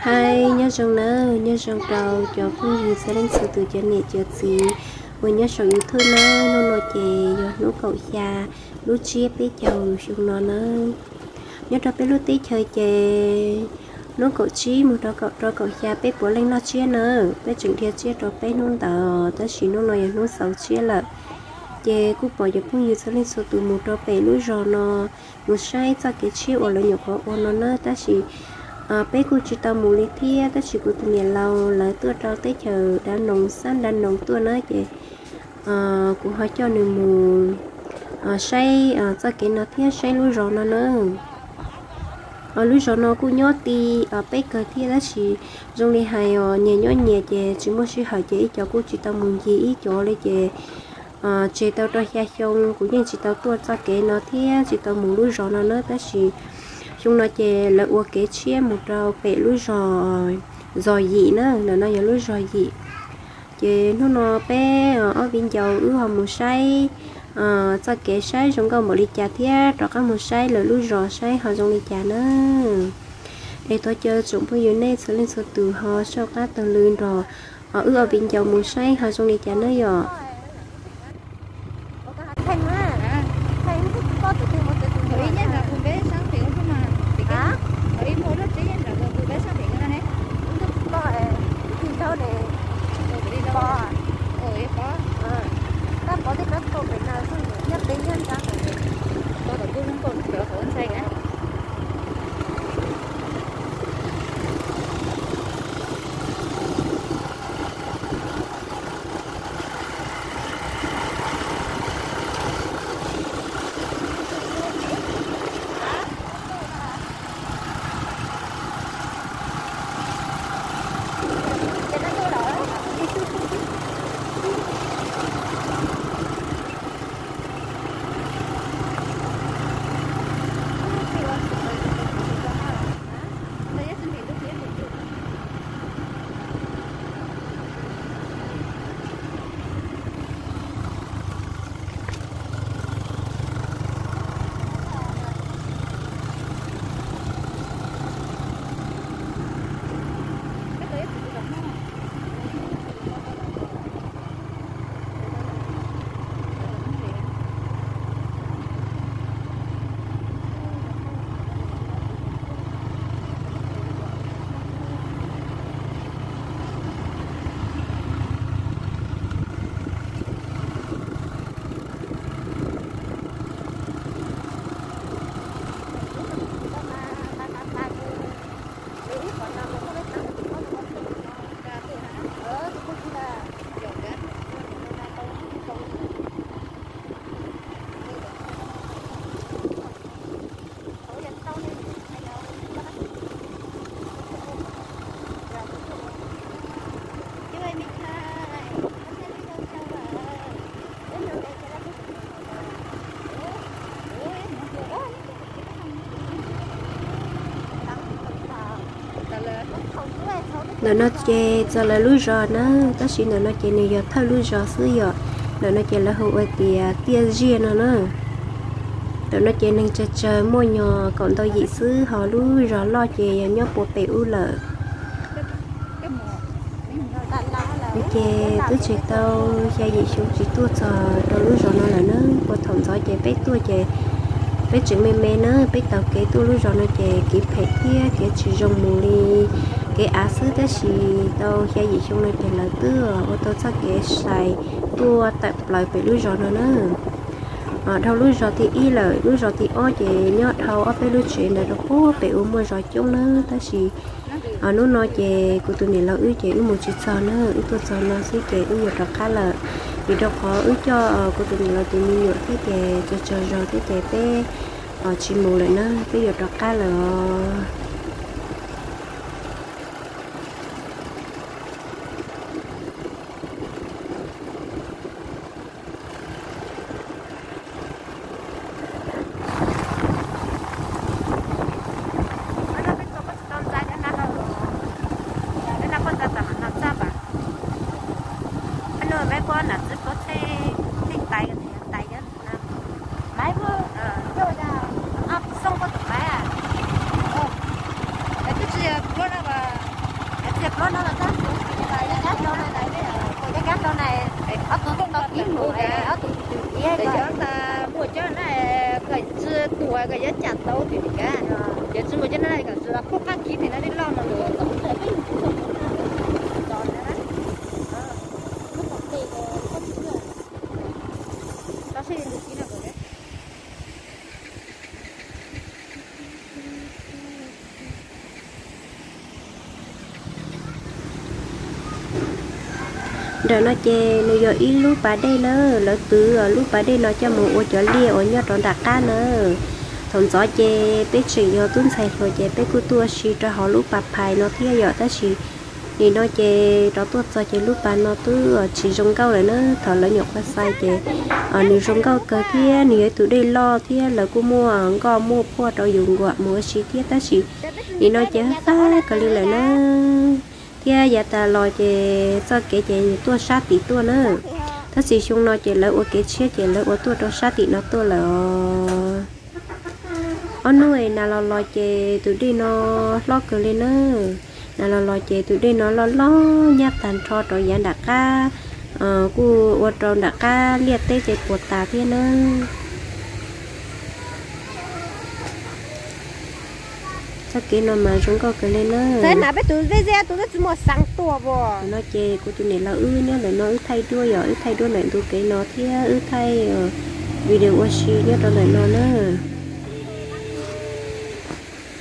Hais nyob zoo nawb, nyob zoo rau cov phooj ywg txhua leej txhua tus, cov niam cov txiv uas nyob saum YouTube nawb. Hnub no ces yog hnub kaum xya lub tsiab peb caug xyoo no nawb. Nyob rau peb lub teb chaws ces hnub kaum tsib mus rau kaum rau kaum xya peb puav leej noj tsiab nawb. Peb tseem dhia tsiab rau peb hnub ntawd tab sis hnub no yog hnub xaus tsiab lawm. Ces kuj pom cov phooj ywg txhua leej txhua tus mus rau pem lub zos no mus saib txoj kev tshiab uas lawv nyuam qhuav ua no nawb, tab sis peb kuj tsis tau mus li thiab, tab sis kuv tus niam laus lawv tuaj rau teb chaws Dav Noos, xab Dav Noos tuaj na ces kuv ho coj nws mus saib txoj kev no thiab saib lub zos no na. Lub zos no kuj nyob ti peb kawg thiab, tab sis zoo li hais os, nyias nyob nyias ces tsis muaj sij hawm ces ib co kuj tsis tau mus ncig ib co li ces tseg tau rau xya xyoo kuv yeej tsis tau tuaj txoj kev no thiab tsis tau mus lub zos no na, tab sis xyoo no ces lawv ua kev tshiab mus rau pem lub zos, zos Yim na, ntawm no yog lub zos Yim. Ces hnub no peb ob viv ncaus wb ho mus saib txoj kev saib zoo nkauj npaum li cas thiab rov qab mus saib lawv lub zos saib ho zoo li cas na. Es thov caw tsoom phooj ywg nej txhua leej txhua tus ho soj qab taug lw nrog wb ob viv ncaus mus saib ho zoo li cas na yom. Ntawm no ces txog lawv lub zos na, tab sis ntawm no ces nws yog thawj lub zos xwb yom. Ntawm no ces lawv hu ua tias Tiaj Ziaj no na. Ntawm no ces neeg tsawg tsawg muaj nyog kaum ntau yim xwb, ho lub zos loj ces yog nyob puag pem ub lawm. Ces twb tsis tau xya yim xyoo tsis tuaj txog rau lub zos no lawm na. Puag thaum ntxov ces peb tuaj ces peb tseem me me na, peb taug kev tuaj lub zos no ces kev phem thiab kev tsis zoo mus li kev av xwb, tab sis tau xya yim xyoo no ces lawv twb ua tau txoj kev sai tuaj tawm plaws pem lub zos no na. Dhau lub zos thib ib lawm, lub zos thib ob ces nyob dhau ob peb lub tsev ntawd rau puag pem ub muaj zos coob na, tab sis hnub no ces kuv tus niam laus wb ces wb mus tsis txog na, wb tuaj txog no xwb ces wb yuav rov qab lawm. Vim rau qhov wb coj kuv tus niam laus tus me nyuam thiab ces tsawg tsawg zaus thiab ces peb tsis mus lawm na, peb yuav rov qab lawm os. Kom yuav cam tau tim ka, yuav tsis mus cov no kom tsis los pub qab kib tim no tej loj no. Ntawm no ces nws yog ib lub pas dej na, lawv twv lub pas dej no coj mus ua cov liaj uas nyob rau nram qab na. Thaum ntxov ces peb tseem yog tub ntxhais hluas ces peb kuj tuaj ua si rau hauv lub pas phais no thiab yom, tab sis nim no ces rov tuaj txog ces lub pas no twb tsis zoo nkauj lawm na. Thaum lawv nyuam qhuav xais ces nws zoo nkauj kawg thiab nws yog ib tug dej loj thiab lawv kuj muaj nkoj muaj phuaj rau yus nkuam mus ua si thiab, tab sis nim no ces fab kawg li lawm na. Thiab yav tas los ces txoj kev ces tuaj sab tim tuaj na, tab sis xyoo no ces lawv ua kev tshiab ces lawv ua tuaj rau sab tim no tuaj lawm os. Ob hnub es nas los los ces tus dej no hlob kawg li na. Nas los los ces tus dej no loj loj nyab tag nrho rau yav nram qab, kuj ua rau nram qab liaj teb ces puas tas thiab na. Txoj kev no mas zoo nkauj kawg li na. Txawm na peb tus zej zej tus twb tsis muaj xeev tuaj as. No ces kuv tus niam laus wb nyob ntawm no wb thaij duab yom, wb thaij duab ntawm ntu kev no thiab wb thaij video ua si nyob rau ntawm no na.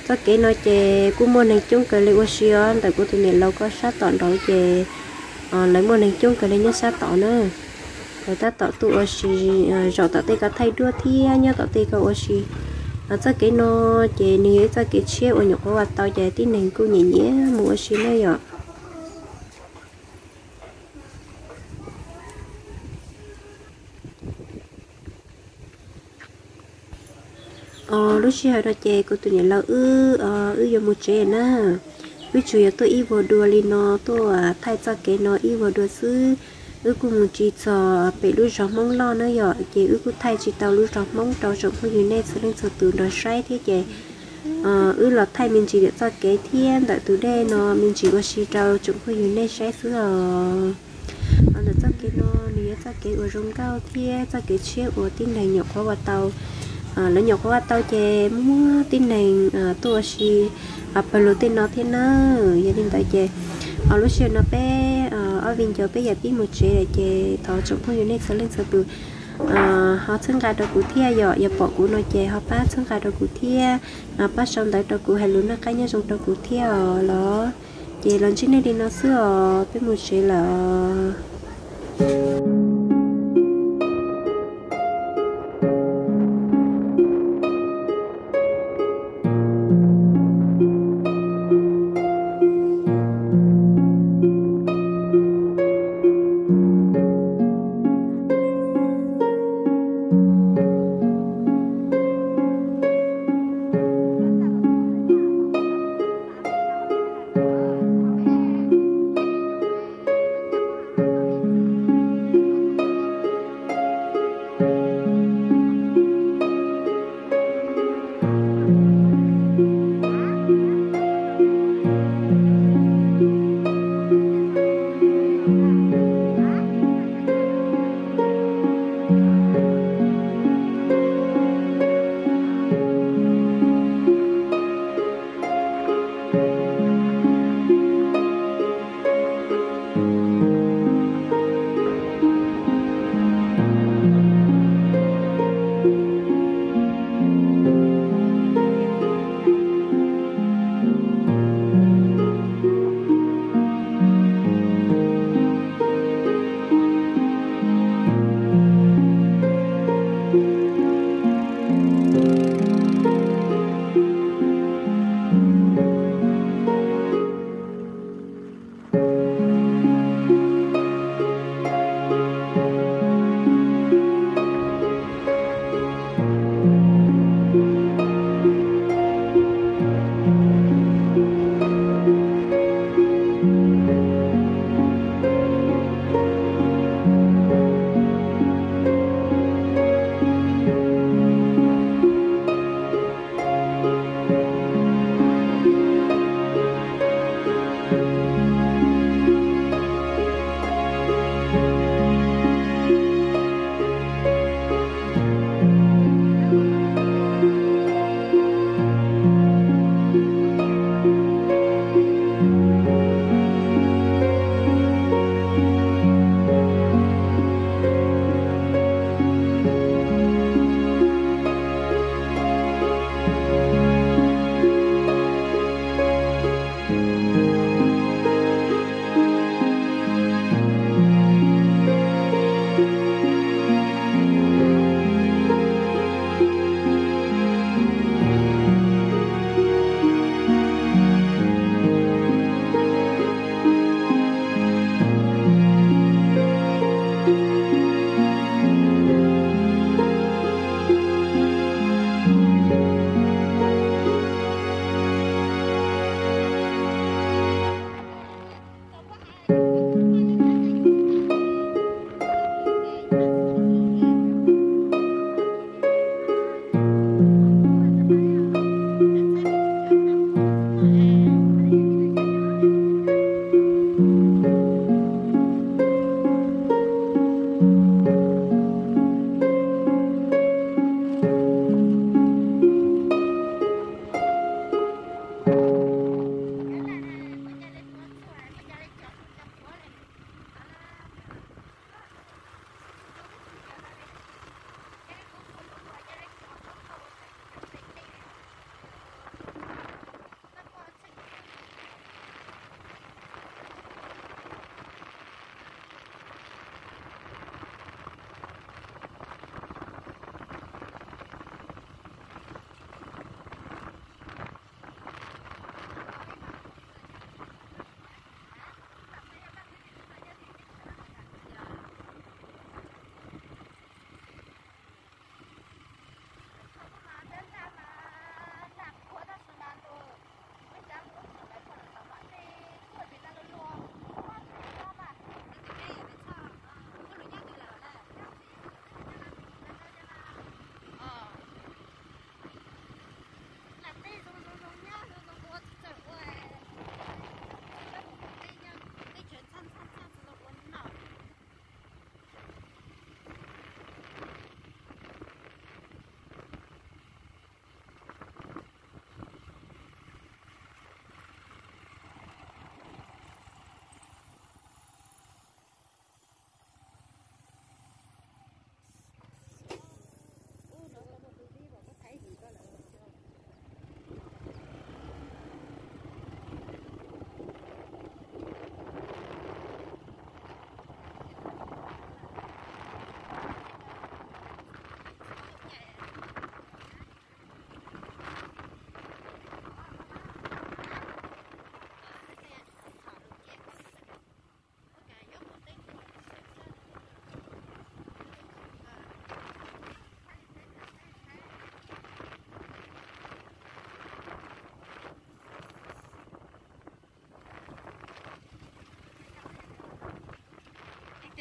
Txoj kev no ces kuj muaj neeg coob kawg li ua si os, ntawm kuv tus niam laus ko sab tom nraud ces lawv muaj neeg coob kawg li nyob sab tod na. Lawv tab tom tuaj ua si zaum tom tej ko thaij duab thiab nyob tom tej ko ua si. Txoj kev no ces nws yog ib txoj kev tshiab uas nyuam qhuav ua tau ces tib neeg kuj nyiam nyiam mus ua si na yom. Lub sij hawm no ces kuv tus niam laus wb, wb yuav mus tsev na. Wb tsuas yuav tuaj ib vuag dua li no, tuaj thaij txoj kev no ib vuag dua xwb. Wb kuj mus tsis txog pem lub zos Hmoob loj na yom, ces wb kuj thaij tsis tau lub zos Hmoob rau tsoom phooj ywg nej txhua leej txhua tus nrog saib thiab ces wb los thaij me ntsis ntawm txoj kev thiab ntawm tus dej no me ntsis ua si rau tsoom phooj ywg nej saib xwb os. Ntawm txoj kev no nws yog txoj kev uas zoo nkauj thiab txoj kev tshiab uas tib neeg nyuam qhuav ua tau. Lawv nyuam qhuav ua tau ces muaj tib neeg tuaj ua si pawg lug tej no thiab na. Yog li ntawd ces lub sij hawm no peb ob viv ncaus peb yam pib mus tsev lawm ces thov tsoom phooj ywg nej txhua leej txhua tus ho txhawb nqa rau kuv thiab yom, yog pom kuv no ces ho pab txhawb nqa rau kuv thiab, pab sau ntawv rau kuv hais lus noj qab nyob zoo rau kuv thiab os los. Ces los ntsib nej li no xwb os, peb mus tsev lawm.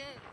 ces